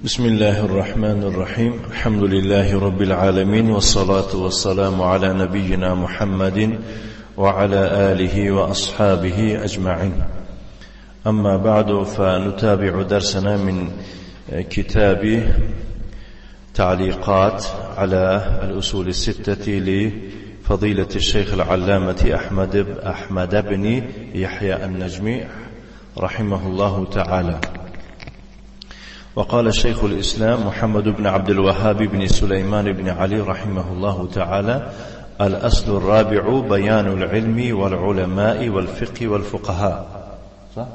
بسم الله الرحمن الرحيم. الحمد لله رب العالمين، والصلاة والسلام على نبينا محمد وعلى آله وأصحابه أجمعين. أما بعد، فنتابع درسنا من كتاب تعليقات على الأصول الستة لفضيلة الشيخ العلامة أحمد بن يحيى النجمي رحمه الله تعالى. وقال شيخ الإسلام محمد بن عبد الوهاب بن سليمان بن علي رحمه الله تعالى: الأصل الرابع بيان العلم والعلماء والفقه والفقهاء، صح؟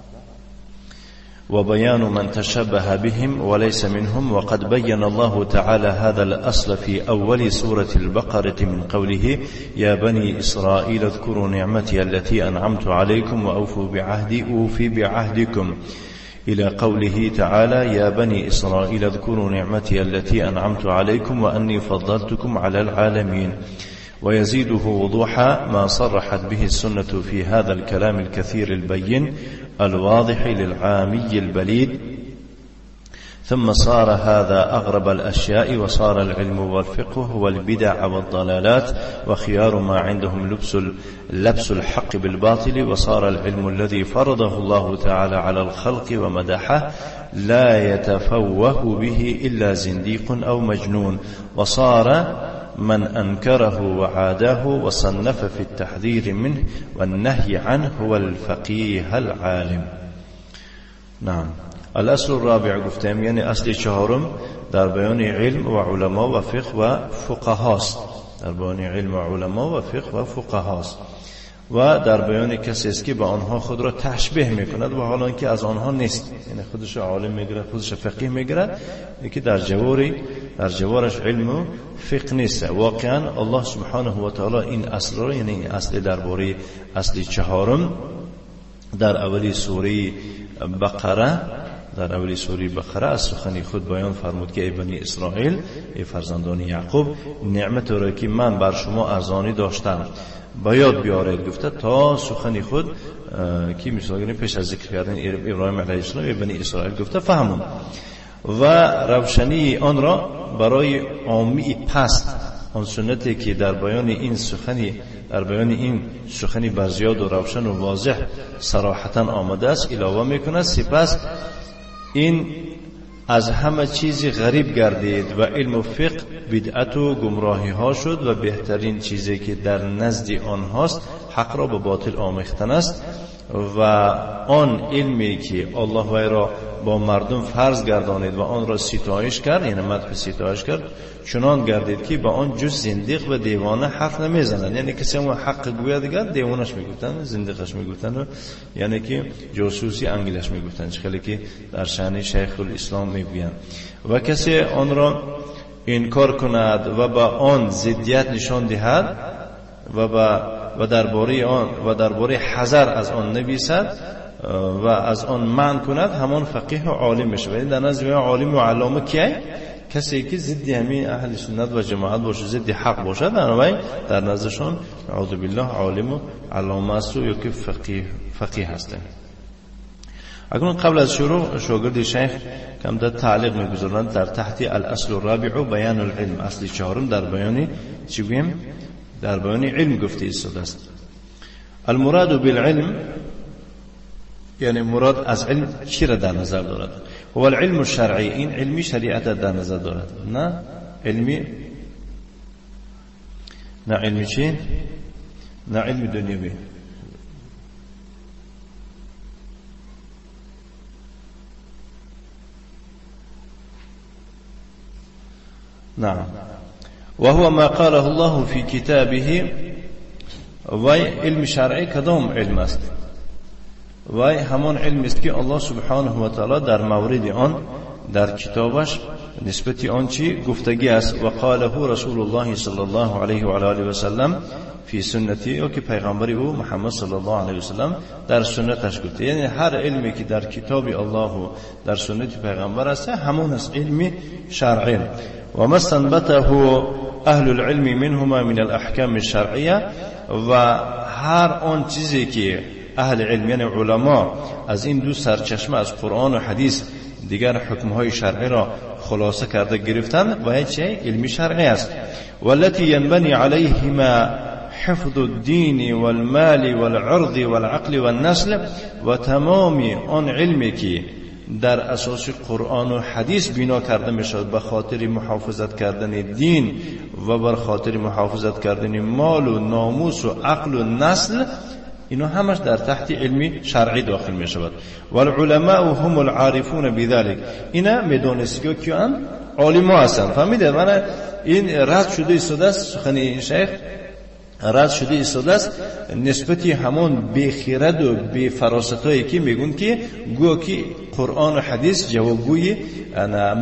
وبيان من تشبه بهم وليس منهم. وقد بين الله تعالى هذا الأصل في أول سورة البقرة من قوله: يا بني إسرائيل اذكروا نعمتي التي أنعمت عليكم وأوفوا بعهدي أوفي بعهدكم، إلى قوله تعالى: يا بني إسرائيل اذكروا نعمتي التي أنعمت عليكم وأني فضلتكم على العالمين. ويزيده وضوحا ما صرحت به السنة في هذا الكلام الكثير البين الواضح للعامي البليد. ثم صار هذا أغرب الأشياء، وصار العلم والفقه والبدع والضلالات، وخيار ما عندهم لبس الحق بالباطل. وصار العلم الذي فرضه الله تعالى على الخلق ومدحه لا يتفوه به إلا زنديق أو مجنون. وصار من أنكره وعاداه وصنف في التحذير منه والنهي عنه هو الفقيه العالم. نعم. الأصل الرابع گفتم، یعنی اصل چهارم در بیان علم و علما و فقه و فقهاست. در بیان علم و علما و فقه و فقهاست و در بیان کسی است که به آنها خود را تشبیه میکند و حالا که از آنها نیست، یعنی خودش عالم میگیرد، خودش فقیه میگیرد، که در جوارش علم و فقه نیست. واقعا الله سبحانه و تعالی این اصل را، یعنی این اصل درباره اصل چهارم در اولی سوره بقره، در اولی سوره بقره از سخن خود بیان فرمود که ای بنی اسرائیل، ای فرزندان یعقوب، نعمت را که من بر شما ارزانی داشتم با یاد بیارید، گفته تا سخن خود که مثلا پیش از ذکر کردن ابراهیم علیه السلام ای بنی اسرائیل گفته فهمون و روشنی آن را برای عامی پست، آن سنتی که در بیان این سخنی بر زیاد و روشن و واضح صراحتا آمده است علاوه میکند. سپس این از همه چیزی غریب گردید و علم و فقه بدعت و گمراهی ها شد و بهترین چیزی که در نزد آنهاست حق را به باطل آمیختن است. و آن علمی که الله وی را با مردم فرض گردانید و آن را ستایش کرد، یعنی مدح ستایش کرد، چنان گردید که با آن جز زندیق و دیوانه حرف نمیزنند. یعنی کسی هم حق گوید دیگر دیوانش میگفتن، زندیقش میگفتن، یعنی که جاسوسی انگلش میگفتن، چه که در شأن شیخ الاسلام میگویند. و کسی آن را انکار کند و با آن ضدیت نشان دهد و درباره آن و درباره حذر از آن نویسد و از آن منع کند، همان فقیه و عالم میشه. یعنی در نزد عالم و علامه کیه؟ کسی که ضد همین اهل سنت و جماعت باشه، ضد حق باشه، در نزدشون اعوذ بالله عالم و علامه است یا که فقیه هستند. اکنون قبل از شروع شاگرد شیخ کم در تعلیق میگذارند در تحت الاصل الرابع بیان العلم. اصل چهارم در بیان چی گوییم؟ در بیان علم گفته ایستاده است. المراد بالعلم، یعنی مراد از علم چی را در نظر دارد؟ هو العلم الشرعی، این علمی شریعت در نظر دارد، نه علمی، نه علمی چی؟ نه علم دنیوی. نعم. وهو ما قاله الله في كتابه. وای علم شرعی کدام علم است؟ وای همان علم است که الله سبحانه و تعالی در مورد آن در کتابش نسبت آن چی گفتگی است. و قاله رسول الله صلی الله علیه و آله و سلم فی سنتی، یا که پیغمبر او محمد صلی الله علیه و سلم در سنتش گفته. یعنی هر علمی که در کتاب الله و در سنت پیغمبر است همان است علم شرعی. و ما استنبطه اهل العلم منهما من الاحکام الشرعیه، و هر آن چیزی که اهل علم یعنی علما از این دو سرچشمه از قرآن و حدیث دیگر حکمهای شرعی را خلاصه کرده گرفتن و چه علم شرعی است. والتي ينبني عليهما حفظ الدين والمال والعرض والعقل والنسل و تمام آن علمی که در اساس قرآن و حدیث بنا کرده می شود به خاطر محافظت کردن دین و بر خاطر محافظت کردن مال و ناموس و عقل و نسل، اینا همش در تحت علمی شرعی داخل می شود. والعلماء هم العارفون بذلك، اینا میدونستگی کیان عالما هستند. فهمیده؟ من این رد شده ایستاده است، سخن این شیخ رد شده ایستاده است نسبتی همون بیخرد و بیفراستایی که میگون که گویا که قرآن و حدیث جوابگوی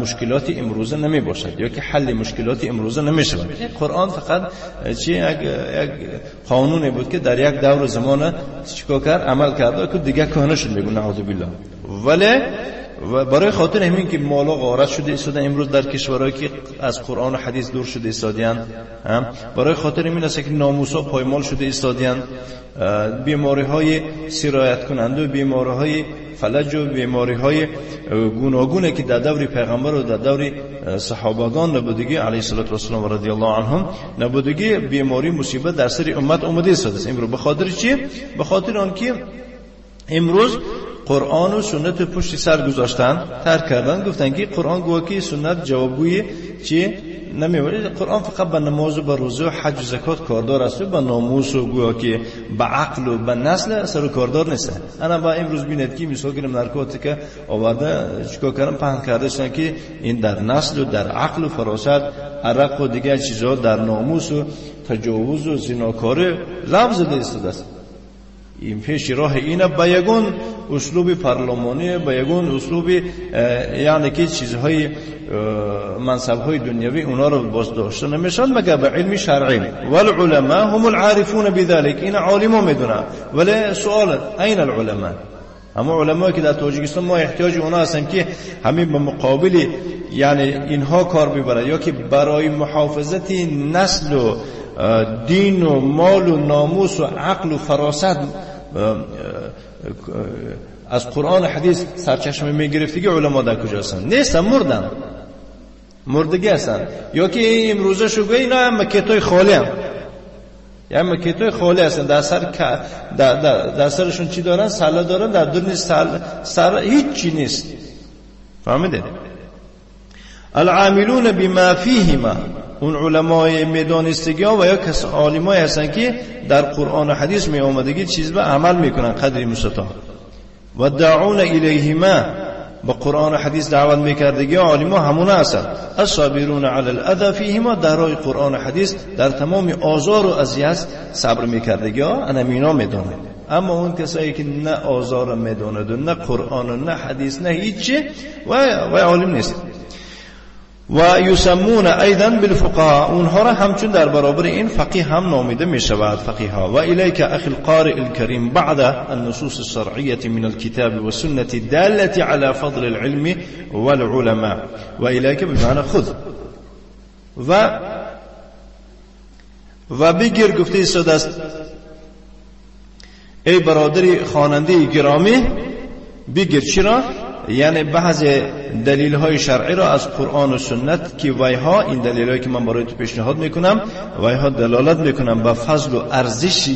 مشکلات امروزه نمی باشد یا که حل مشکلات امروزه نمی شود. قرآن فقط چی یک قانونی بود که در یک دور زمان چیکار کرد، عمل کرد که دیگه کهنه شد، میگون نعوذ بالله. ولی و برای خاطر همین که مالا غارت شده ایستاده امروز در کشورهایی که از قرآن و حدیث دور شده ایستادیان، برای خاطر همین است که ناموسا پایمال شده ایستادیان، بیماری های سرایت کننده و بیماری های فلج و بیماری های گوناگونه که در دور پیغمبر و در دور صحابگان نبودگی علیه الصلاة والسلام و رضی الله عنهم نبودگی، بیماری مصیبت در سر امت اومده ایستاده است امروز. به خاطر چی؟ به خاطر آنکه امروز قرآن و سنت پشت سر گذاشتن، ترک کردن، گفتن که قرآن گویا که سنت جوابگوی چی نمی‌برد. قرآن فقط به نماز و به روزه و حج و زکات کاردار است و به ناموس و گویا که به عقل و به نسل سر و کاردار نیست. انا با امروز بینید که مثال گیرم نارکوتیک آورده چیکار کردن، پهن کرده شدن که این در نسل و در عقل و فراست عرق و دیگر چیزها در ناموس و تجاوز و زناکاری لفظ زده است. این پیش راه اینه با یگون اسلوب پارلمانی، با یگون اسلوب یعنی که چیزهای منصبهای دنیوی اونا رو باز داشته نمیشن مگر به علم شرعی. والعلماء هم العارفون بذلك، این عالما میدونن. ولی سوال این العلماء، اما علمایی که در تاجیکستان ما احتیاج اونا هستن که همین به مقابل یعنی اینها کار ببره یا که برای محافظت نسل و دین و مال و ناموس و عقل و فراست از قرآن و حدیث سرچشمه میگرفتگی علما در کجا هستن؟ نیستن، مردن، مردگی هستن. یا که امروزه شو گوی اینا هم مکتای خالی هم، یعنی مکتای خالی هستن، در سر در سرشون چی دارن؟ سله دارن، در درون سر هیچ چی نیست. فهمیده؟ العاملون بما فیهما، اون علمای میدانستگی ها و یا کس عالمای هستن که در قرآن و حدیث می آمدگی چیز به عمل میکنن قدر مستطاع. و دعون الیهما، با قرآن و حدیث دعوت میکردگی عالما همونه هستن. الصابرون علی الاذی فیهما، در راه قرآن و حدیث در تمام آزار و اذیت صبر میکردگی ها انا مینا میدونه. اما اون کسایی که نه آزار میدوند و نه قرآن و نه حدیث نه هیچی و عالم نیست. و یسمون ایضا بالفقهاء، اونها را همچون در برابر این فقیه هم نامیده می شود، فقیه ها. و الیک اخی القارئ الكریم بعد النصوص الشرعیة من الكتاب والسنة الدالة على فضل العلم والعلماء. و الیک بمعنى خذ، و بگیر گفته ایستاده است ای برادر خواننده گرامی، بگیر چرا؟ یعنی بعض دلیل های شرعی را از قرآن و سنت که ویها این دلیل هایی که من برای تو پیشنهاد میکنم ویها دلالت میکنم به فضل و ارزش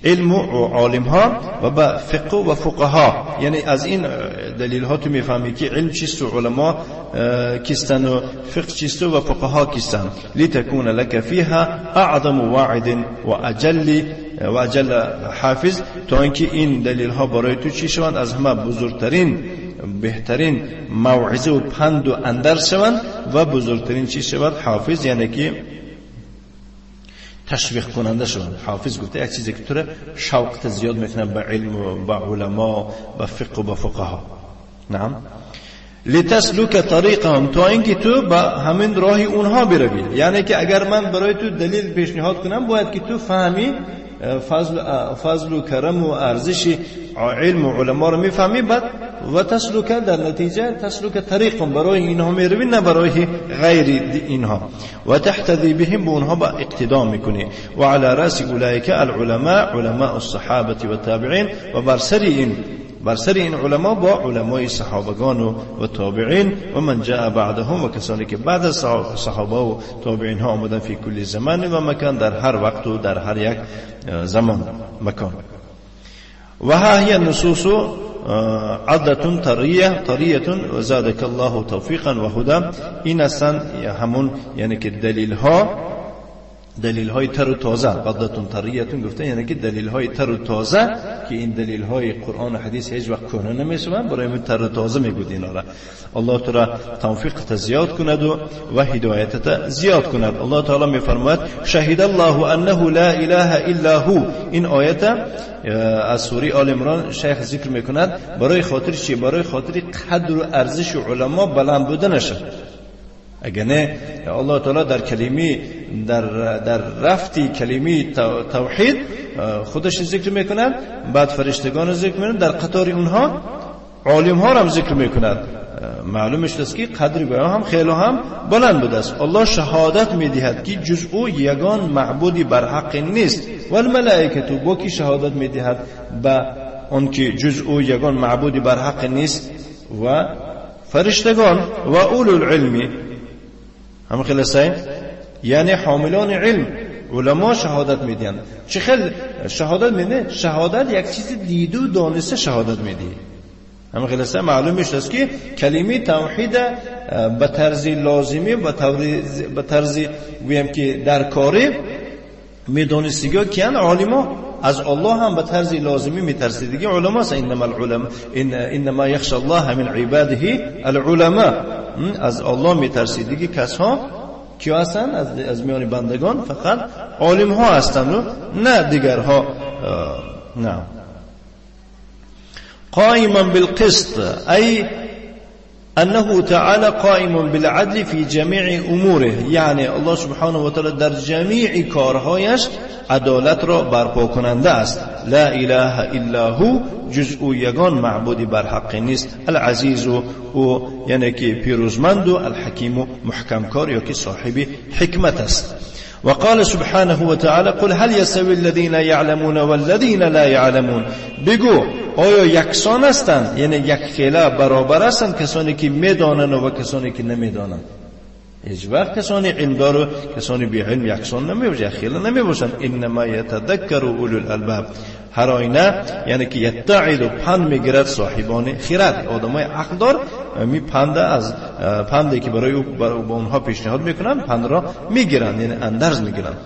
علم و عالم ها و به فقه و فقها. یعنی از این دلیل ها تو میفهمی که علم چیست و علما کیستن و فقه چیست و فقها کیستن. لتكون لك فيها اعظم واعد و اجل حافظ، تا اینکه این دلیل ها برای تو چی شوند؟ از همه بزرگترین بهترین موعظه و پند و اندرز شوند و بزرگترین چی شود؟ حافظ، یعنی که تشویق کننده شوند. حافظ گفته یک چیزی که تو را شوقت زیاد میکنه به علم و به علما، به فقه و به فقها. نعم. لتسلک طریقهم، تا اینکه تو به همین راه اونها بروی. یعنی که اگر من برای تو دلیل پیشنهاد کنم باید که تو فهمی فضل و کرم و ارزش علم و علما رو میفهمی، بعد و تسلک در نتیجه تسلک طریقهم، برای اینها میروی نه برای غیر اینها. و تحتذی بهم، به اونها با اقتدا میکنی. و علی رأس اولئک العلماء، علماء الصحابه و التابعین، و بر سر این بر سر این علما با علمای صحابگان و تابعین و من جاء بعدهم و کسانی که بعد از صحابه و تابعین ها آمدن فی کل زمان و مکان، در هر وقت و در هر یک زمان مکان. و ها هي النصوص عدة طریه و زادک الله توفیقا و هدى. این هستند همون یعنی که دلیل ها، دلیل های تر و تازه. قدتون طریتون گفته یعنی که دلیل های تر و تازه که این دلیل های قرآن و حدیث هیچ وقت کهنه نمیشوند، برای من تر و تازه میگود اینا را. الله تعالی توفیق زیاد کند و هدایت زیاد کند. الله تعالی میفرماید شهد الله انه لا اله الا هو. این آیت از سوره آل عمران شیخ ذکر میکند برای خاطر چی؟ برای خاطر قدر و ارزش علما بلند بودنش. اگه نه الله تعالی در کلمه در رفتی کلمه توحید خودش ذکر میکند، بعد فرشتگان ذکر میکند، در قطار اونها عالم ها هم ذکر میکند. معلوم است که قدر به هم خیلی هم بلند بوده است. الله شهادت میدهد که جز او یگان معبودی بر حق نیست. والملائکه با کی شهادت میدهد؟ به آنکه جز او یگان معبودی بر حق نیست و فرشتگان و اولو العلم هم خلاصه، یعنی حاملان علم، علما شهادت میدهند. چه خیلی شهادت میده؟ شهادت یک چیز دیده و دانسته شهادت میده. هم خلاصه معلوم است که کلمه توحید به طرز لازمی، به طرز گویم که در کاری میدونستگی کیان عالما از الله هم به طرز لازمی میترسیدگی علما است. انما العلماء انما یخشى الله من عباده العلماء. از الله میترسیدگی کسها کی هستند؟ از میان بندگان فقط عالم ها هستند و نه دیگرها. نه قائما بالقسط ای انه تعالى قائم بالعدل في جميع اموره، یعنی الله سبحانه و تعالی در جمیع کارهایش عدالت را برپا کننده است. لا اله الا هو، جز او یگان معبودی بر حق نیست. العزیز او یعنی که پیروزمند و الحکیم و محکمکار یا که صاحب حکمت است. وقال سبحانه وتعالى قل هل يستوي الذين يعلمون والذين لا يعلمون. بگو آیا یکسان هستند، یعنی یک خیله برابر هستند کسانی که میدانند و کسانی که نمیدانند؟ هیچ وقت کسانی علم دار و کسانی بی علم یکسان نمیباشند، یک خیله نمیباشند. انما یتذکر اولو الالباب، هر آینه یعنی که یتعظ و پند میگیرد صاحبان خرد، آدمای عقل دار می پند از پندی که برای او با اونها پیشنهاد میکنن پند را میگیرند، یعنی اندرز میگیرند.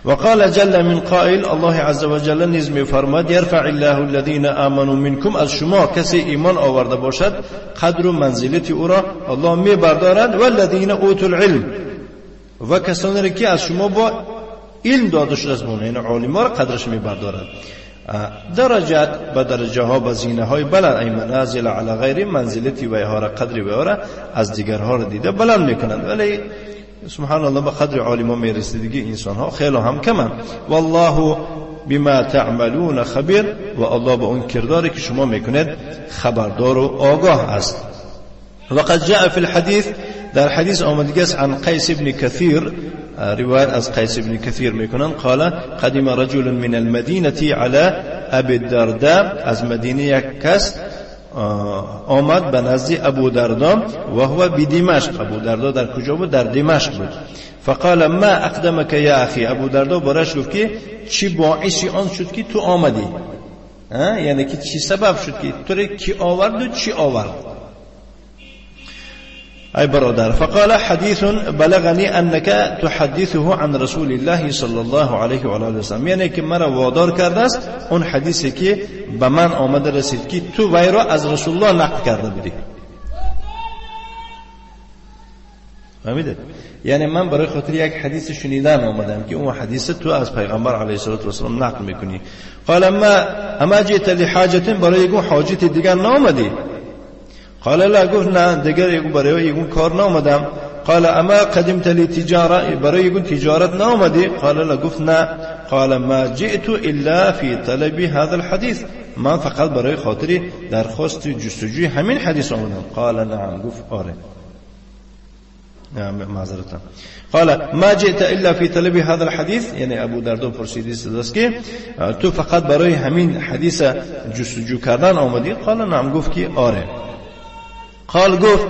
وقال جل من قائل، الله عز وجل نیز میفرماد یرفع الله الذین آمنوا منکم، از شما کسی ایمان آورده باشد قدر و منزلت او را الله میبردارد. والذین اوتوا العلم، و کسانی که از شما با علم داده شده است، یعنی عالما را قدرش میبردارد. درجات به درجه ها به زینه های بلند، ای منازل علی غیر منزلتی و ها را قدر و ها را از دیگرها را دیده بلند میکنند. ولی سبحان الله به قدر عالما میرسیدگی انسان ها خیلی هم کمند. والله بما تعملون خبیر، و الله به اون کرداری که شما میکنید خبردار و آگاه است. وقد جاء في الحديث، در حدیث آمده است عن قیس ابن کثیر، روایت از قیس ابن کثیر میکنن، قال قدم رجل من المدینه على ابی الدرداء، از مدینه یک کس آمد به نزد ابو دردا و هو بدمشق. ابو دردا در کجا بود؟ در دمشق بود. فقال ما اقدمك یا اخی، ابو دردا براش گفت که چی باعث آن شد که تو آمدی، یعنی که چی سبب شد که تو را کی آورد و چی آورد ای برادر. فقال حديث بلغني انك تحدثه عن رسول الله صلى الله عليه وعلى وسلم، یعنی که مرا وادار کرده است اون حدیثی که به من آمده رسید که تو وی را از رسول الله نقل کرده بودی. فهمیدید؟ یعنی من برای خاطر یک حدیث شنیدن آمدم که اون حدیث تو از پیغمبر علیه الصلاة والسلام نقل میکنی. قال اما جئت لحاجة، برای یک حاجت دیگر نامدی؟ قال لا، گفت نه دیگر یکو برای یکو کار نامدم. قال اما قدمت لتجاره، برای یکو تجارت نامدی؟ قال لا، گفت نه. قال ما جئت الا في طلب هذا الحديث، من فقط برای خاطر درخواست جستجوی همین حدیث آمدم. قال نعم، گفت آره. معذرة. قال ما جئت إلا في طلب هذا الحديث، یعنی ابو دردا پرسیده است که تو فقط برای همین حدیث جستجو کردن آمدی؟ قال نعم، گفت که آره. قال گفت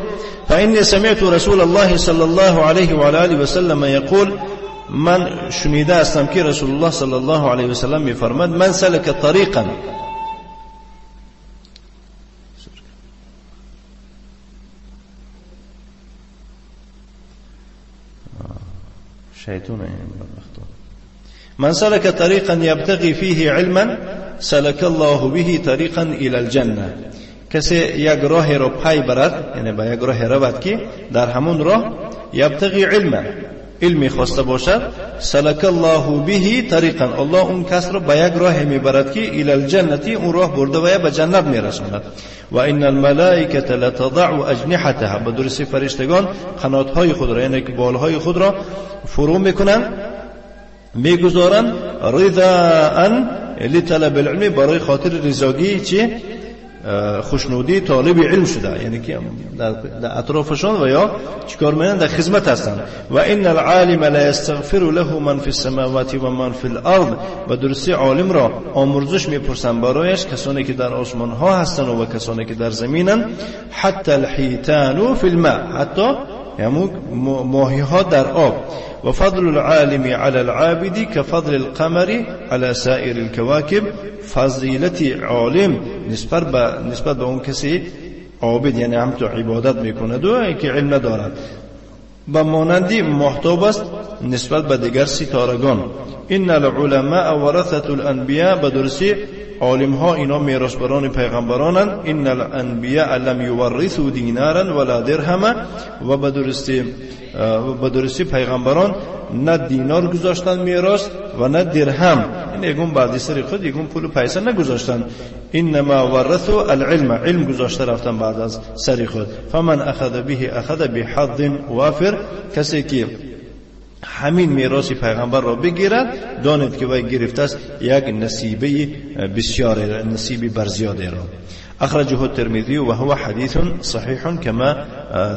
فإني سمعت رسول الله صلى الله عليه وعلى آله وسلم يقول، من شنیده هستم که رسول الله صلی الله علیه وسلم میفرماد من سلك طریقا، شیطان من سلك طریقا یبتغی فیه علما سلك الله به طریقا الى الجنه، کسی یک راه را پی برد، یعنی به یک راه رود که در همون راه یبتغی علما، علمی خواسته باشد، سلک الله به طریقا، الله اون کس را به یک راه میبرد که الی الجنه، اون راه برده و به جنت میرساند. و ان الملائکه لتضع اجنحتها، به درستی فرشتگان قناتهای خود را، یعنی بالهای خود را فرو میکنند، میگذارند، رضاء لطلب العلم، برای خاطر رضاگی چی؟ خوشنودی طالب علم شده، یعنی که در اطرافشان و یا چیکار میکنن؟ در خدمت هستند. و ان العالم لا یستغفر له من فی السماوات و من فی الارض، و درستی عالم را آمرزش میپرسن برایش کسانی که در آسمان ها هستند و کسانی که در زمینن، حتی الحیتان فی الماء، حتی یعنی ماهی ها در آب. و فضل العالم على العابد كفضل القمر على سائر الكواكب، فضیلت عالم نسبت به اون کسی عابد، یعنی هم تو عبادت میکند و که علم ندارد، به مانند ماهتاب است نسبت به دیگر ستارگان. ان العلماء ورثة الانبیاء، به درستی عالم ها اینا میراثبران پیغمبرانند. ان الانبیاء لم یورثوا دینارا ولا درهما، و به درستی پیغمبران نه دینار گذاشتن میراث و نه درهم، این یگون بعدی سر خود یگون پول و پیسه نگذاشتن. انما ورثوا العلم، علم گذاشته رفتن بعد از سر خود. فمن اخذ به اخذ بحظ وافر، کسی که همین میراث پیغمبر را بگیرد دانید که وی گرفته است یک نصیبه بسیار، نصیب برزیاده را. أخرجه الترمذي وهو حديث صحيح كما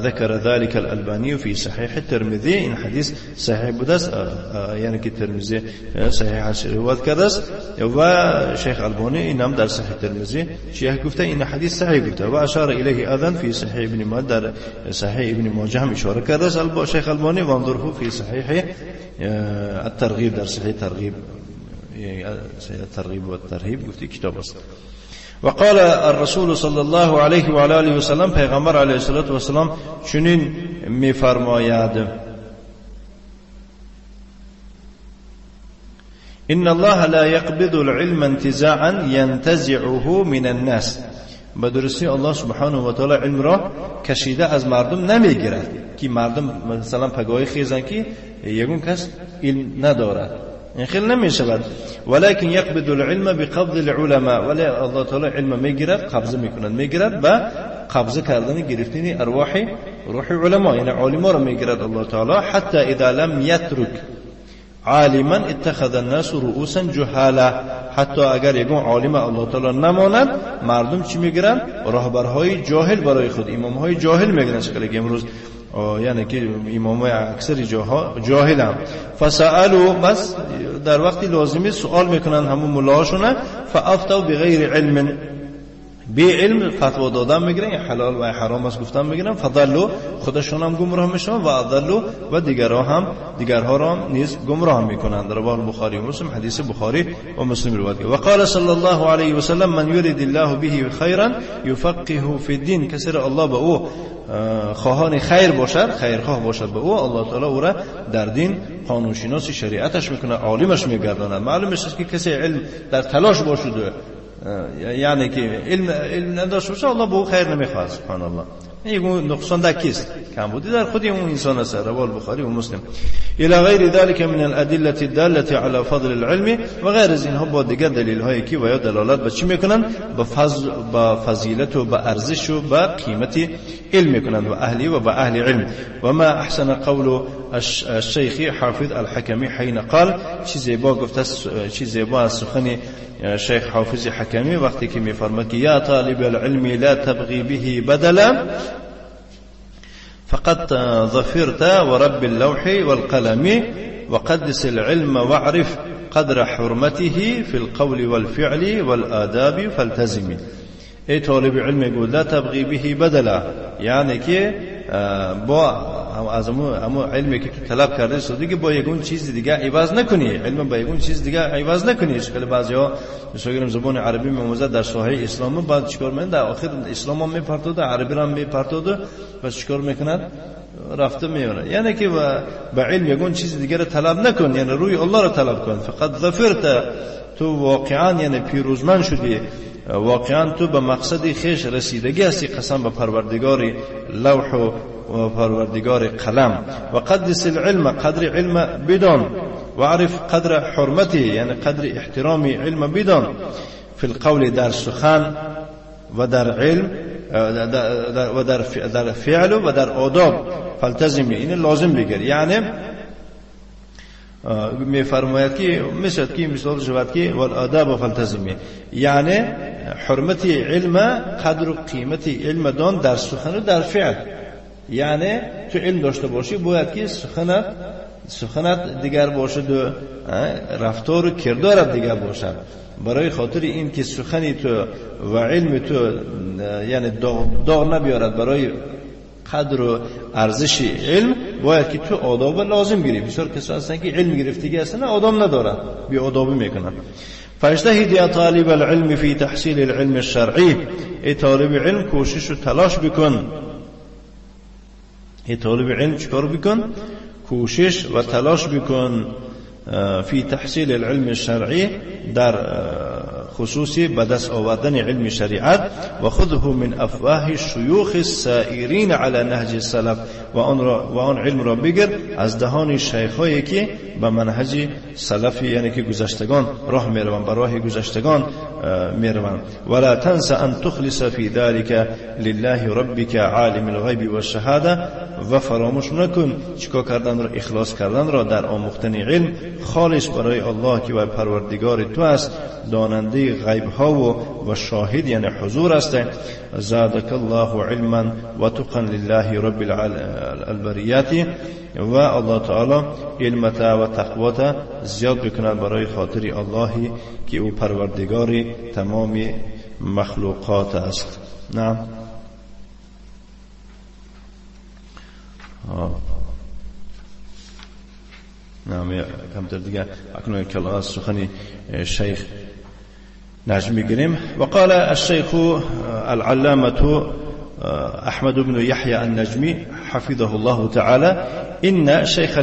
ذكر ذلك الألباني في صحيح الترمذي. إن حديث صحيح بدس، يعني که ترمذی صحیح روایت کرده است و شیخ البانی اینم در صحیح ترمذی چیه گفته این حدیث صحیح گفته. و اشار الیه اذن فی صحیح ابن ماجه، در صحیح ابن ماجه هم اشاره کرده است شیخ البانی. و انظره فی صحیح الترغیب، در صحیح ترغیب، صحیح الترغیب و الترهیب گفته کتاب است. وقال الرسول صلی الله علیه و آله و سلم، پیغمبر علیه الصلاة والسلام چنین میفرماید: ان الله لا يقبض العلم انتزاعا ينتزعه من الناس. به درستی الله سبحانه و تعالی علم را کشیده از مردم نمیگیرد که مردم مثلا پگاهی خیزن که یگون کس علم ندارد، این خیلی نمیشود. ولكن يقبض العلم بقبض العلماء، ولی الله تعالی علم میگیرد، قبضه میکند، میگیرد با قبضه کردن گرفتن ارواح روح علما، یعنی علما را میگیرد الله تعالی. حتی اذا لم يترك عالما اتخذ الناس رؤوسا جهالا، حتی اگر یگون عالم الله تعالی نماند مردم چی میگیرند؟ راهبرهای جاهل برای خود، امامهای جاهل میگیرند. شکلی که امروز یعنی که امامای اکثر جاها جاهل هم. فسألوا، بس در وقتی لازمی سوال میکنن همون ملاهاشونه، فافتوا بغیر علم، بی علم فتوا دادن میگیرن، حلال و حرام است گفتن میگیرن. فضلوا، خودشون هم گمراه میشن، و اضلوا، و دیگرها را هم نیز گمراه میکنند. رواه البخاری و مسلم، حدیث بخاری و مسلم روایت. و قال صلی الله علیه و سلم من یرید الله به خیرا یفقهه فی الدین، کسی را الله به او خواهان خیر باشد، خیرخواه باشد به او، الله تعالی او را در دین قانونشناس شریعتش میکنه، عالمش میگرداند. معلوم است که کسی علم در تلاش باشد، یعنی که علم نداشته باشه، الله به او خیر نمیخواد. سبحان الله، این نقصان در کیست؟ کمبودی در خود اون انسان است. رواه البخاری و مسلم. الى غیر ذلك من الادله الداله على فضل العلم، و غیر از اینها با دیگر دلیل هایی که و یا دلالت به چی میکنن؟ به فضل، به فضیلت و به ارزش و به قیمت علم میکنند و اهلی و به اهل علم. و ما احسن قول الشیخ حافظ الحکمی حین قال، چی زیبا گفته، چی زیبا از سخن شیخ حافظ حکمی وقتی که میفرماد که یا طالب العلم لا تبغی به بدلا فقد ظفرت ورب اللوح والقلم وقدس العلم واعرف قدر حرمته في القول والفعل والآداب فالتزم. ای طالب علم گو لا تبغی به بدلا، یعنی که با از امو علمی که تو طلب کرده سودی که با یکون چیز دیگه عوض نکنی، علم با یکون چیز دیگه عوض نکنی. خیلی بعضیا مثلا زبان عربی می‌آموزد در ساحه اسلام، بعد چیکار می‌کنه؟ در آخر اسلام هم میپرتود، عربی هم میپرتود، بس چیکار میکند؟ رفته میونه. یعنی که با علم یکون چیز دیگه رو طلب نکن، یعنی روی الله رو طلب کن. فقط ظفرت، تو واقعا یعنی پیروزمند شدی، واقعا تو به مقصد خیش رسیدگی هستی، قسم به پروردگار لوح و پروردگار قلم. و قدس العلم، قدر علم بدان، و عرف قدر حرمته، یعنی قدر احترام علم بدان، فی القول در سخن و در علم و در فعل و در آداب فالتزمی، این لازم بگیر. یعنی میفرماید که مثل که مثال شود که والآداب فالتزمی، یعنی حرمت علم، قدر و قیمت علم دان در سخن و در فعل. یعنی تو علم داشته باشی باید که سخنت دیگر باشد و رفتار و کردارت دیگر باشد، برای خاطر این که سخنی تو و علم تو یعنی داغ نبیارد. برای قدر و ارزش علم باید که تو آداب لازم گیری. بسیار کسان هستن که علم گرفتگی هستن آداب ندارن، بی آدابی میکنن. فاجتهد یا طالب العلم فی تحصیل العلم الشرعی، ای طالب علم کوشش و تلاش بکن. ای طالب علم چیکار بکن؟ کوشش و تلاش بکن فی تحصیل العلم الشرعی، در خصوصی به دست آوردن علم شریعت. و خذه من افواه الشیوخ السائرین علی نهج السلف، و آن علم را بگیر از دهان شیخایی که به منهج سلف یعنی که گذشتگان راه میروند، به راه گذشتگان میروند. ولا تنس ان تخلص فی ذلك لله ربک عالم الغیب والشهاده، و فراموش نکن چیکار کردن را، اخلاص کردن را در آموختن علم خالص برای الله که و پروردگار تو است، داننده غیب ها و شاهد یعنی حضور است. زادک الله علما و تقا لله رب البریات، و الله تعالی علمت و تقوات زیاد بکند برای خاطر اللهی که او پروردگار تمام مخلوقات است. نعم. نعم، کمتر دیگه اکنون کلاس سخنی شیخ نجم میگیریم. وقال الشيخ العلامة أحمد بن يحيى النجمي حفظه الله تعالى: إن شيخ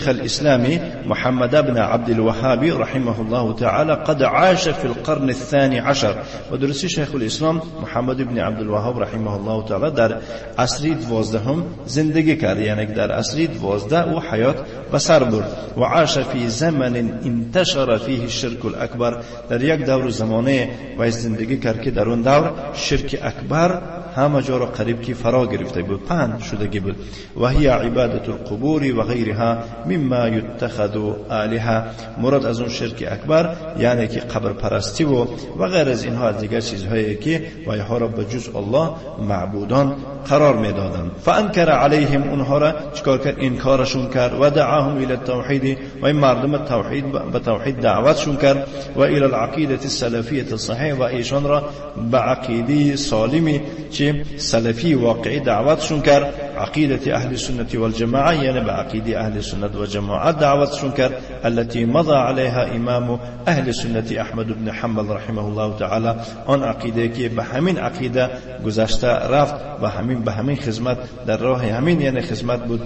الإسلام محمد بن عبد الوهاب رحمه الله تعالى قد عاش في القرن الثاني عشر. و درستی شیخ الاسلام محمد بن عبد الوهاب رحمه الله تعالی در عصر 12 زندگی کرد، یعنی در عصر 12 او حیات به سر برد. و عاش فی زمن انتشر فیه الشرک الاکبر، در یک دور زمانه و زندگی کرد که در اون دور شرک اکبر همه جا را قریب که فرا گرفته بود، پهن شدگی بود. و هی عبادت القبور و غیرها مما یتخذ آلهه، مراد از اون شرک اکبر یعنی که قبر پرستی و غیر از اینها، از دیگر چیزهایی که و اینها را به جز الله معبودان قرار میدادند. فانکر علیهم، اونها را چیکار کرد؟ انکارشون کرد. و دعاهم الى التوحید، و این مردم توحید به توحید دعوتشون کرد. و الى العقیده السلفیه الصحیح، و ایشان را به عقیده سالمی چه سلفی واقعی دعوتشون کرد. عقیده اهل سنت والجماعه، یعنی به عقیده اهل سنت و جماعت دعوتشون کرد. التي مضى عليها امام اهل سنت احمد بن حنبل رحمه الله تعالی، آن عقیده که به همین عقیده گذشته رفت و همین به همین خدمت در راه همین یعنی خدمت بود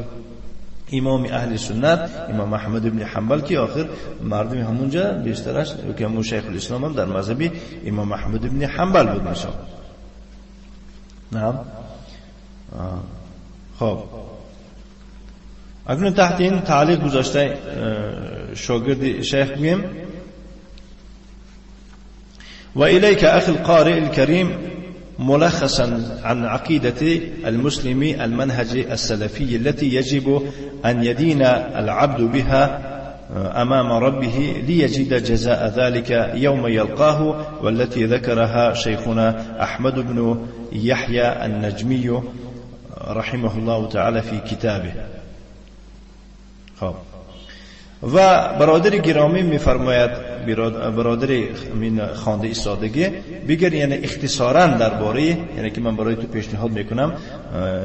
امام اهل سنت امام احمد بن حنبل که آخر مردم همونجا بیشترش که همون شیخ الاسلام هم در مذهبی امام احمد بن حنبل بود میشه. نعم. خب اکنون تحت این تعلیق گذاشته شاگرد شیخ بیم. و الیک اخی القارئ الكریم ملخصا عن عقيدة المسلم المنهج السلفي التي يجب أن يدين العبد بها أمام ربه ليجد جزاء ذلك يوم يلقاه، والتي ذكرها شيخنا أحمد بن يحيى النجمي رحمه الله تعالى في كتابه. خب و برادر گرامی میفرماید، برادر من خوانده ایستادگی بگر، یعنی اختصارا درباره، یعنی که من برای تو پیشنهاد میکنم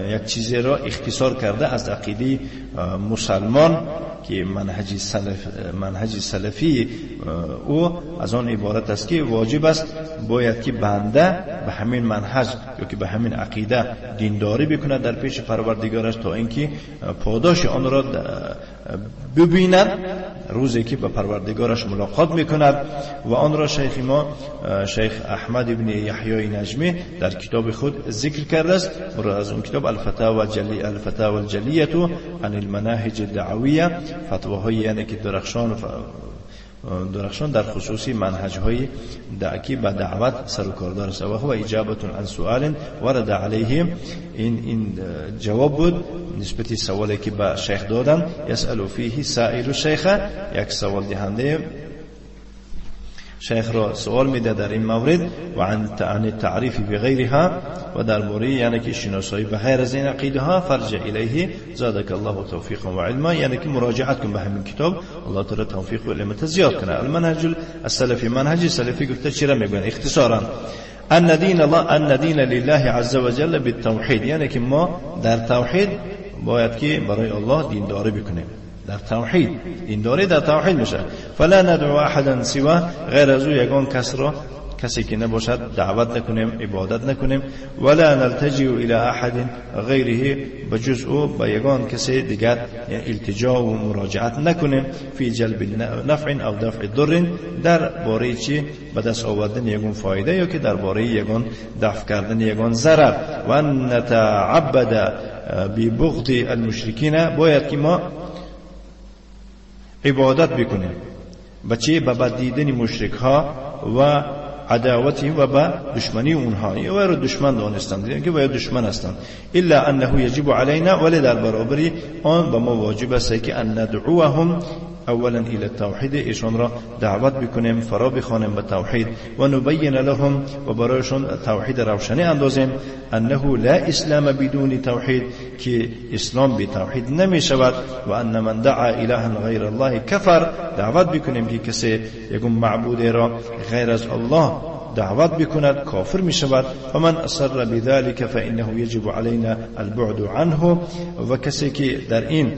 یک چیزی را اختصار کرده از عقیده مسلمان که منهج سلفی او از آن عبارت است که واجب است باید که بنده به همین منهج یا که به همین عقیده دینداری بکند در پیش پروردگارش تا اینکه پاداش آن را ببیند روزی که به پروردگارش ملاقات میکند. و آن را شیخ ما شیخ احمد ابن یحیی نجمی در کتاب خود ذکر کرده است. مراد از اون کتاب الفتاوى الجلیه عن المناهج الدعویه، فتواهای یعنی که درخشان در خصوصی منهج‌های دعکی به دعوت سر و کار دار است. و هو اجابة عن سؤال ورد علیه، این جواب بود نسبت سوالی که به شیخ دادن. یسأل فیه سائل الشیخ، یک سوال دهنده شیخ را سوال میده در این مورد، و عن تعریف بغیرها، و درباره یعنی که شناسایی به غیر از این عقیده ها. فرجع الیه زادک الله توفیقا و علما، یعنی که مراجعت کن به همین کتاب، الله تعالی توفیق و علم زیاد کنه. المنهج السلفی، منهج سلفی گفته چرا میگن اختصارا ان دین الله ان دین لله عز وجل بالتوحید، یعنی که ما در توحید باید که برای الله دینداری بکنیم، در توحید دینداری در توحید میشه. فلا ندعو احدا سواه، غیر از او یگان کس را، کسی که نباشد دعوت نکنیم، عبادت نکنیم. ولا نلتجئ الى احد غیره، بجز او به یگان کسی دیگر التجا و مراجعت نکنیم. فی جلب نفع او دفع ضر، در باره چی؟ به دست آوردن یگان فایده یا که درباره یگان دفع کردن یگان ضرر. و نتعبد ببغض المشرکین، باید که ما عبادت بکنیم به چی؟ به بد دیدن مشرک ها و عداوتهم و به دشمنی اونها، یا رو دشمن دانستند، یعنی که باید دشمن هستند. الا انه یجب علینا، ولی در برابری آن به ما واجب است که ان ندعوهم اولا الى التوحید، ایشان را دعوت بکنیم، فرا بخوانیم به توحید، و نبین لهم، و برایشان توحید روشنی اندازیم، انه لا اسلام بدون توحید، که اسلام بی توحید نمی شود، و ان من دعا الها غیر الله کفر، دعوت بکنیم که کسی یکم معبود را غیر از الله دعوت بکند کافر می شود. فمن اصر بذلك فانه یجب علینا البعد عنه، و کسی که در این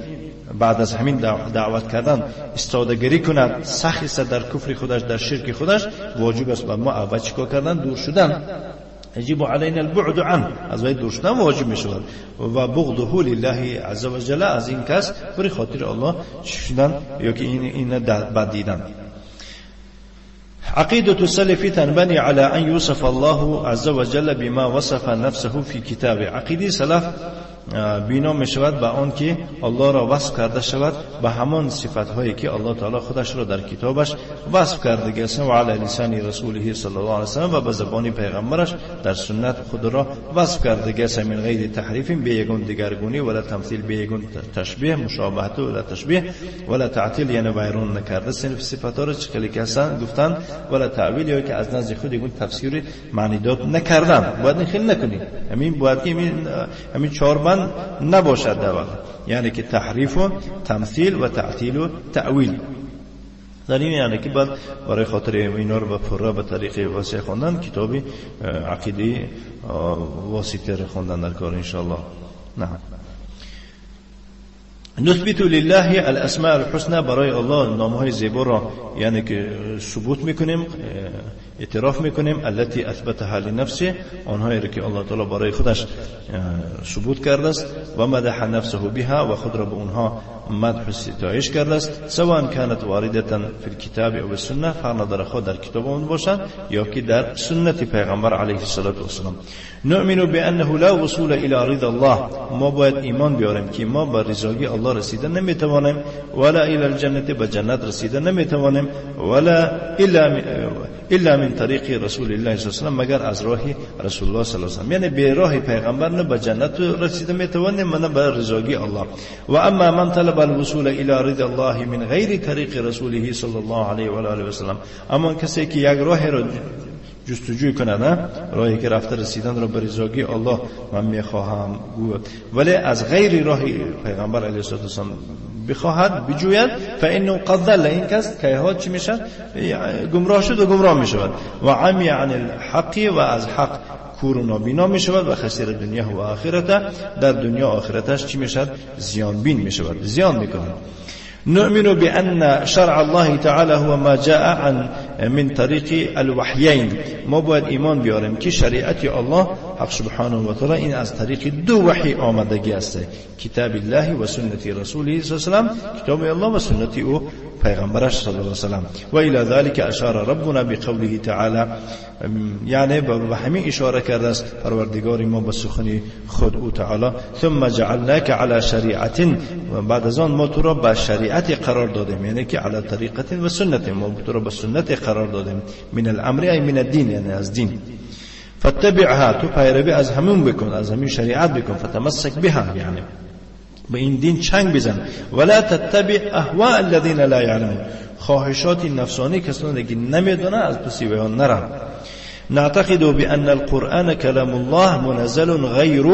بعد از همین دعوت کردن استادگری کند، سخت است در کفر خودش، در شرک خودش، واجب است بر ما اول چیکار کردن؟ دور شدن. یجب علینا البعد عنه، از وی دور شدن واجب می شود. و بغضه لله عز وجل، از این کس برای خاطر الله شدن یا که این بد دیدن. عقيدة السلف تنبني على أن يوصف الله عز وجل بما وصف نفسه في كتابه. عقیده سلف بینا می شود به آن که الله را وصف کرده شود به همان صفت هایی که الله تعالی خودش را در کتابش وصف کرده است، و علی لسان رسوله صلی الله علیه و سلم، و به زبان پیغمبرش در سنت خود را وصف کرده است، من غیر تحریف، به یگون دگرگونی، ولا تمثیل، به یگون تشبیه، مشابهت ولا تشبیه، ولا تعطیل، یعنی ویران نکرده صفت ها را چه که هستند گفتن، ولا تعویل، یا که از نزد خود یگون تفسیر معنی داد نکردن. باید این خیلی نکنی، همین باید که همین چهار بند نباشد در واقع، یعنی که تحریف و تمثیل و تعطیل و تأویل. در این یعنی که بعد برای خاطر اینا رو به پره به طریق واسع خواندن کتاب عقیده واسطه رو خواندن در کار انشاءالله. نه نثبت لله الاسماء الحسنى، برای الله نامهای زیبا را یعنی که ثبوت میکنیم، اعتراف میکنیم، التي اثبتها لنفسه، آنهایی را که الله تعالی برای خودش ثبوت کرده است، و مدح نفسه بها، و خود را به اونها مدح و ستایش کرده است، سواء كانت وارده فی الكتاب او السنه، فرق نداره خود در کتاب اون باشد یا که در سنت پیغمبر علیه الصلاة والسلام. نؤمن بانه لا وصول الى رضا الله، ما باید ایمان بیاریم که ما به رضای الله رسیده نمیتوانیم، ولا الى الجنه، به جنت رسیده نمیتوانیم، ولا الا من طریق رسول الله صلی الله علیه و سلم، مگر از راه رسول الله صلی الله علیه و سلم، یعنی به راه پیغمبر نه به جنت رسیده میتوانیم نه به رضای الله. و اما من طلب الوصول الى رضا الله من غیر طریق رسوله صلی الله علیه و آله و سلم، اما کسی که یک راه را جستجوی کنه، نه راهی که رفته رسیدن را به رضاگی الله من میخواهم، ولی از غیر راه پیغمبر علیه الصلاة والسلام بخواهد بجوید، فانه قد ضل، این کس که چی میشد؟ گمراه شد و گمراه میشود. و عمی عن الحق، و از حق کور و نابینا میشود. و خسر دنیا و آخرته، در دنیا آخرتش چی میشد؟ زیان بین میشود، زیان میکند. نؤمن بأن شرع الله تعالى هو ما جاء عن من طريق الوحيين. ما باید ایمان بیاریم که شریعت الله حق سبحانه و تعالی این از طریق دو وحی آمدگی است، کتاب الله و سنت رسوله صلی الله علیه و سلم، کتاب الله و سنت او پیغمبرش صلی الله علیه و سلم. و الى ذلك اشار ربنا بقوله تعالى، یعنی به همین اشاره کرده است پروردگار ما به سخن خود او تعالی، ثم جعلناك على شریعت، و بعد از آن ما تو را به شریعت قرار دادیم، یعنی که علی طریقت و سنت، ما تو را به سنت قرار دادیم، من الامر ای من الدین، یعنی از دین. فاتبعها، تو پیروی از همون بکن، از همین شریعت بکن. فتمسک بها، یعنی به این دین چنگ بزن. ولا تتبع اهواء الذين لا يعلمون، خواهشات نفسانی کسانی که نمیدونه از پس ویان نرم. نعتقد بأن القرآن كلام الله منزل غير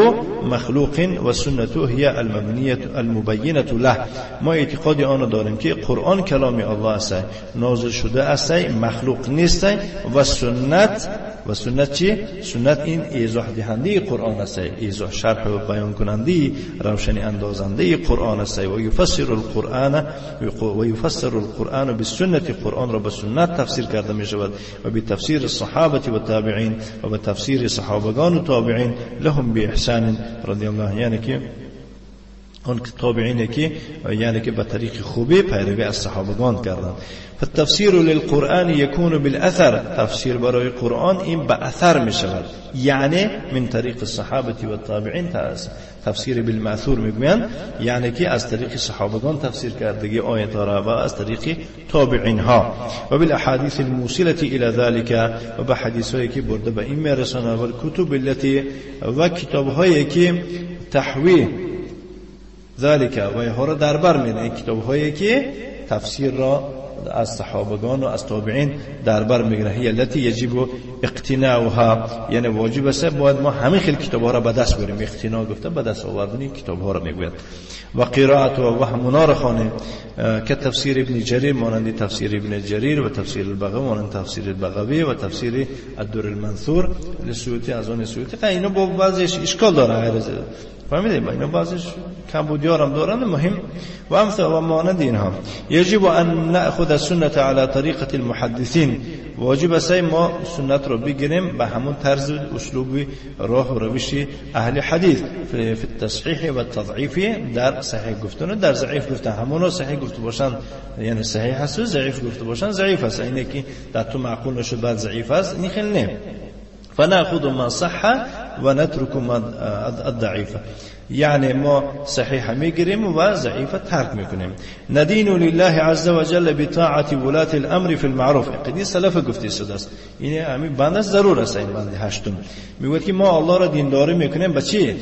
مخلوق والسنة هي المبنية المبينة له. ما اعتقاد آن داریم که قرآن کلام الله است، نازل شده است، مخلوق نیست، و سنت، و سنت چی؟ سنت این ایضاح دهنده قرآن است، ایضاح شرح و بیان کننده، روشنی اندازنده قرآن است. و یفسر القرآن، و یفسر القرآن بالسنة، قرآن را به سنت تفسیر کرده می شود، و به تفسیر الصحابه و التابعین، و به تفسیر صحابگان و تابعین لهم باحسان رضی الله، یعنی که آن تابعین که یعنی که به طریق خوبی پیروی از صحابگان کردند. فالتفسیر للقرآن يكون بالأثر، تفسیر برای قرآن این به اثر می شود، یعنی من طریق الصحابه والتابعین، تفسیر بالمأثور میگویند، یعنی که از طریق صحابگان تفسیر کردگی آیت را و از طریق تابعین ها، و بالاحادیث الموصله الى ذلك، و به حدیث هایی که برده به این میرسانه، و الکتب التي، و کتاب هایی که تحوی ذلك، و اینها را در بر می‌گیره، کتاب هایی که تفسیر را از صحابگان و از تابعین در بر میگیره. هي التي يجب اقتناؤها، یعنی واجب است باید ما همه خیلی کتاب ها را به دست بیاریم. اقتناء گفته به دست آوردن کتاب ها را میگوید. و قرائت و همونا را خوانیم، که تفسیر ابن جریر، مانند تفسیر ابن جریر، و تفسیر البغوی مانند تفسیر البغوی، و تفسیر الدر المنثور للسیوطی از آن سیوطی. اینا با بعضیش اشکال داره، فهمیدید؟ اینا بعضیش کمبودیار هم دارن، مهم. و امثال و مانند اینها. یجب ان نأخذ السنة على طریقة المحدثین، واجب است ما سنت رو بگیریم به همون طرز اسلوب راه و روش اهل حدیث فی التصحیح و التضعیف، در صحیح گفتن و در ضعیف گفتن. همونا صحیح گفته باشن یعنی صحیح هست، و ضعیف گفته باشن ضعیف هست. اینه که در تو معقول نشد بعد ضعیف هست، این خیلی نه. فنأخذ ما صح و نترک ما الضعیف، یعنی ما صحیح میگیریم و ضعیف ترک میکنیم. ندین لله عز وجل بطاعة ولاة الامر في المعروف. قدی سلف گفته شده است، این همین بند است، ضرور است. این بند هشتم میگوید که ما الله را دینداری میکنیم به چی؟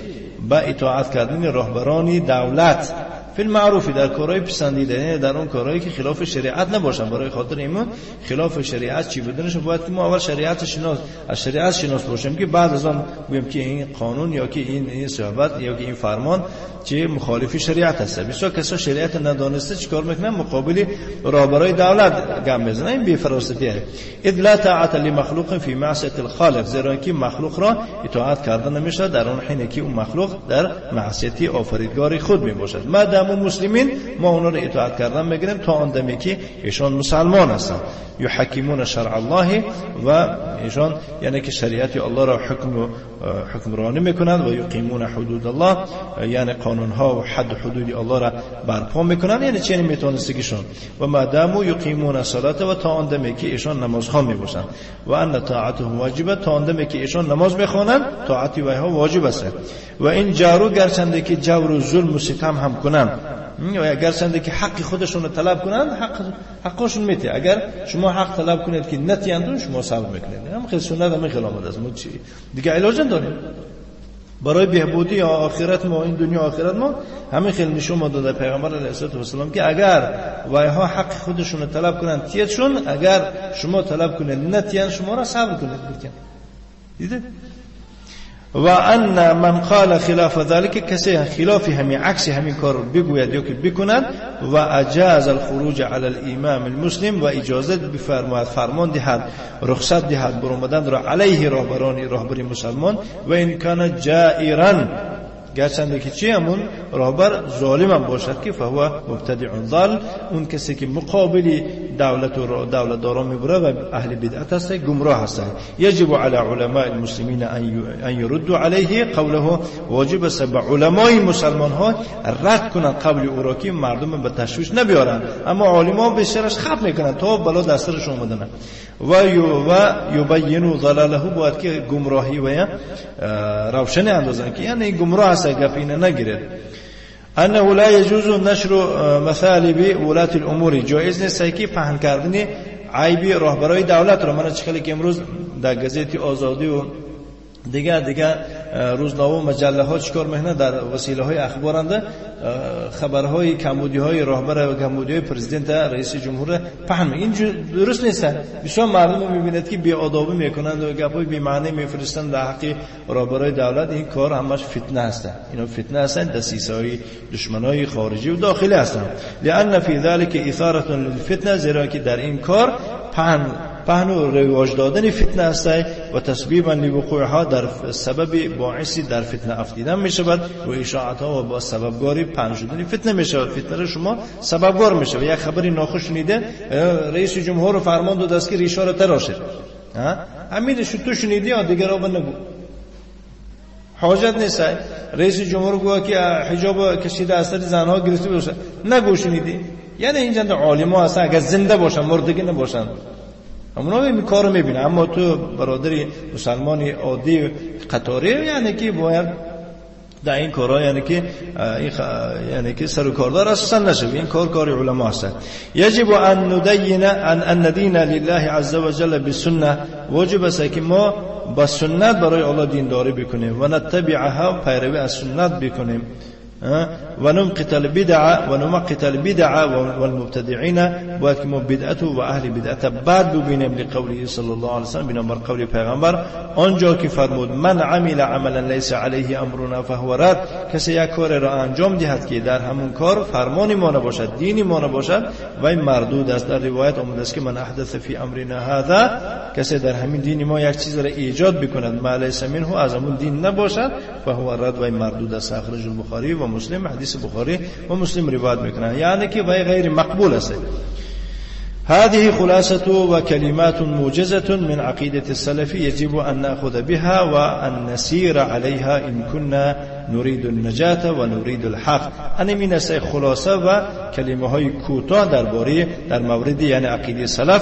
به اطاعت کردن راهبران دولت فی المعروف، در کارهای پسندیده، یعنی در اون کارهایی که خلاف شریعت نباشن. برای خاطر ایمان خلاف شریعت چی بدونش باید که ما اول شریعت شناس، از شریعت شناس باشیم که بعد از آن بگیم که این قانون یا که این صحبت یا که این فرمان چه مخالف شریعت هست. بسیار کسا شریعت ندانسته چیکار میکنن؟ مقابل راهبرای دولت گام میزنن. این بی فراستیه. اذ لا طاعت لمخلوق فی معصیت الخالق، زیرا که مخلوق را اطاعت کردن نمیشه در اون حین که اون مخلوق در معصیت آفریدگار خود میباشد. ما دام مسلمین، ما اونا را اطاعت کردن میگیریم تا آن دمی که ایشان مسلمان هستند. یحکمون شرع الله، و ایشان یعنی که شریعت الله را حکمرانی میکنند، و یقیمون حدود الله، یعنی قانونها و حد حدود الله را برپا میکنند، یعنی چنین میتونستگیشون. و ما داموا یقیمون الصلاه، و تا آن دمی که ایشان نمازخوان میباشند. و ان طاعتهم واجبه، تا آن دمی که ایشان نماز میخوانند طاعت ویها واجب است. و این جارو، گرچنده که جور و ظلم و ستم هم کنند، و گرچنده که حق خودشون رو طلب کنند، حقشون میته. اگر شما حق طلب کنید که نتیندون، شما صبر میکنید. هم خیلی سنت هم خیلی آمده است، ما چی دیگه علاج نداریم. برای بهبودی آخرت ما، این دنیا آخرت ما، همین خیلی نشون ما داده پیغمبر علیه السلام که اگر وایها حق خودشون رو طلب کنن تیتشون، اگر شما طلب کنید نتیان شما را صبر کنید. دیده؟ و ان من قال خلاف ذلك، کسی خلاف همین عکس همین کار بگوید یا که بکند، و اجاز الخروج علی الامام المسلم، و اجازه بفرماید، فرمان دهد، رخصت دهد برآمدن را علیه راهبران راهبری مسلمان، و این کان جائرا، گرچنده که چی همون راهبر ظالم هم باشد که فهو مبتدع ضال، اون کسی که مقابل دولت و دولت داران میبره و اهل بدعت هست، گمراه هست. یجب علی علماء المسلمین ان يردوا علیه قوله، واجب است به علمای مسلمان ها رد کنند قبل او را که مردم به تشویش نبیارند، اما عالما بیشترش خپ میکنند تا بلا دسترش اومدن. و یبین ضلاله، باید که گمراهی و روشن اندازند که یعنی گمراه است، گپ اینه نگیرد. انه لا يجوز نشر مثالب ولاة الامور، جایز نیست که پهن کردن عیب راهبرای دولت را. من چه که امروز در گزیت آزادی و دیگه روزنامه و مجله ها چیکار میکنن، در وسیله های اخبارند خبرهای کمبودی های راهبر و کمبودی های پرزیدنت رئیس جمهور پهن. این درست نیست. بسیار مردم میبیند که بی‌آدابی میکنند و گپای بی معنی میفرستند در حق راهبرای دولت. این کار همش فتنه است. اینا فتنه هستند، دسیسه‌های دشمنای خارجی و داخلی هستند. لان فی ذلك اثاره للفتنه، زیرا که در این کار پهن و رواج دادن فتنه است و تسبیبا لوقوعها، در سبب باعثی در فتنه افتیدن می شود و اشاعت ها و با سببگاری پهن شدن فتنه می شود. فتنه را شما سببگار می شود. یک خبری ناخوش شنیده، رئیس جمهور فرمان داد است که ریشا را تراشد، همین تو شنیدی یا دیگران به نگو، حاجت نیست. رئیس جمهور گفت که حجاب کشیده از سر زنها گرفته باشه، نگو شنیدی. یعنی اینجا عالما هستن، اگر زنده باشن مردگی نباشن اونا این کارو میبینه. اما تو برادری مسلمانی عادی قطاری، یعنی که باید در این کارا، یعنی که سر و کاردار اساسا نشه. این کار کار علما هست. یجب ان ندین ان ندین لله عز وجل بالسنه، واجب است که ما با سنت برای الله دینداری بکنیم و نتبعها، پیروی از سنت بکنیم، و نمقت البدع و نمقت البدع والمبتدعين، باید که ما بدعت و اهل بدعت بد ببینیم. لقوله صلی الله علیه وسلم، بنابر قول پیغمبر آنجا که فرمود من عمل عملا لیس علیه امرنا فهو رد، کسی یک کار را انجام دهد که در همون کار فرمان ما نباشد، دین ما نباشد، و این مردود است. در روایت آمده است که من احدث فی امرنا هذا، کسی در همین دین ما یک چیز را ایجاد بکند ما لیس منه، از همون دین نباشد، فهو رد، و این مردود است. اخرج البخاری و مسلم، حدیث بخاری و مسلم روایت میکنن، یعنی که وی غیر مقبول است. هذه خلاصة وكلمات موجزة من عقيدة السلف يجب أن نأخذ بها وأن نسير عليها إن كنا نريد النجاة ونريد الحق. أنا من خلاصة و کلمه های کوتاه درباره در مورد یعنی عقیده سلف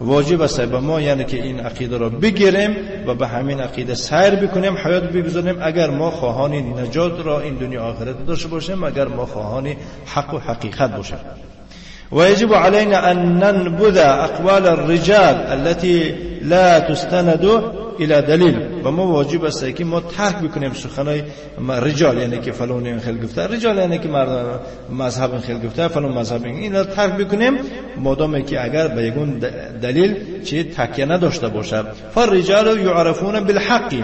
واجب است به ما، یعنی که این عقیده را بگیریم و به همین عقیده سیر بکنیم، حیات بگذاریم، اگر ما خواهان نجات را این دنیا آخرت داشته باشیم، اگر ما خواهان حق و حقیقت باشیم. ويجب علينا أن ننبذ أقوال الرجال التي لا تستند إلى دلیل، و ما واجب است که ما ترک بکنیم سخنای رجال، یعنی که فلان این خیلی گفته، رجال یعنی که مذهب این خیلی گفته، فلان مذهب این را ترک بکنیم، مادام که اگر به یگون دلیل چه تکیه نداشته باشد. فالرجال یعرفون بالحق،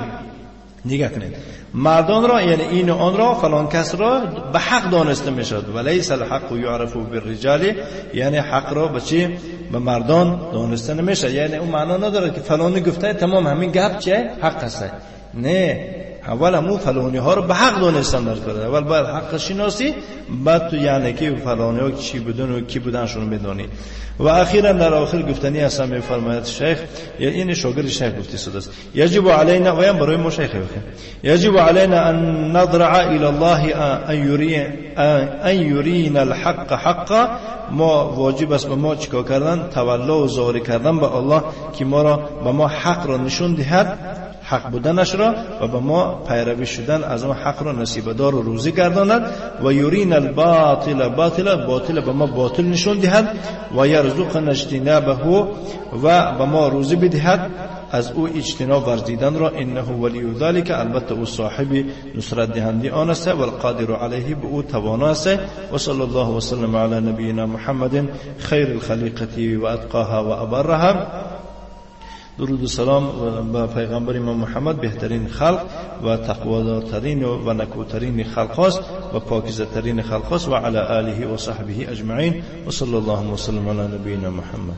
نگاه کنید مردان را، یعنی این و آن را، فلان کس را به حق دانسته می شود. و لیس الحق یعرف بالرجال، یعنی حق را به چی؟ به مردان دانسته نمیشه. یعنی اون معنا نداره که فلانی گفته تمام همین گپ چه حق است. نه، اول همون فلانی ها رو به حق دانستن در کار. اول باید حق شناسی، بعد تو یعنی که فلانی ها چی بودن و کی بودنشون رو بدانی. و اخیرا در آخر گفتنی هستم، میفرماید شیخ، یا این شاگرد شیخ گفته شده است، یجب علینا، و هم برای ما شیخ بخیر، یجب علینا ان نضرع الی الله ان یرینا الحق حقا. ما واجب است به ما چیکار کردن؟ تولا و زاری کردن به الله که ما را، به ما حق را نشون دهد، حق بودنش را، و به ما پیروی شدن از آن حق را نصیب دار و روزی گرداند. و یرین الباطل باطل، باطل به ما باطل نشون دهد. و یرزقنا اجتنابه، و به ما روزی بدهد. از او اجتناب ورزیدن را. انه ولی ذلك، البته او صاحب نصرت دهنده آن است، و القادر علیه، به او توانا است. و صلی الله وسلم علی نبینا محمد خیر الخلیقة و اتقاها و ابرها. درود و سلام به پیغمبر ما محمد، بهترین خلق و تقوادارترین و نکوترین خلق است و پاکیزه ترین خلق است، و علی آله و صحبه اجمعین و صلی الله وسلم علی نبینا محمد.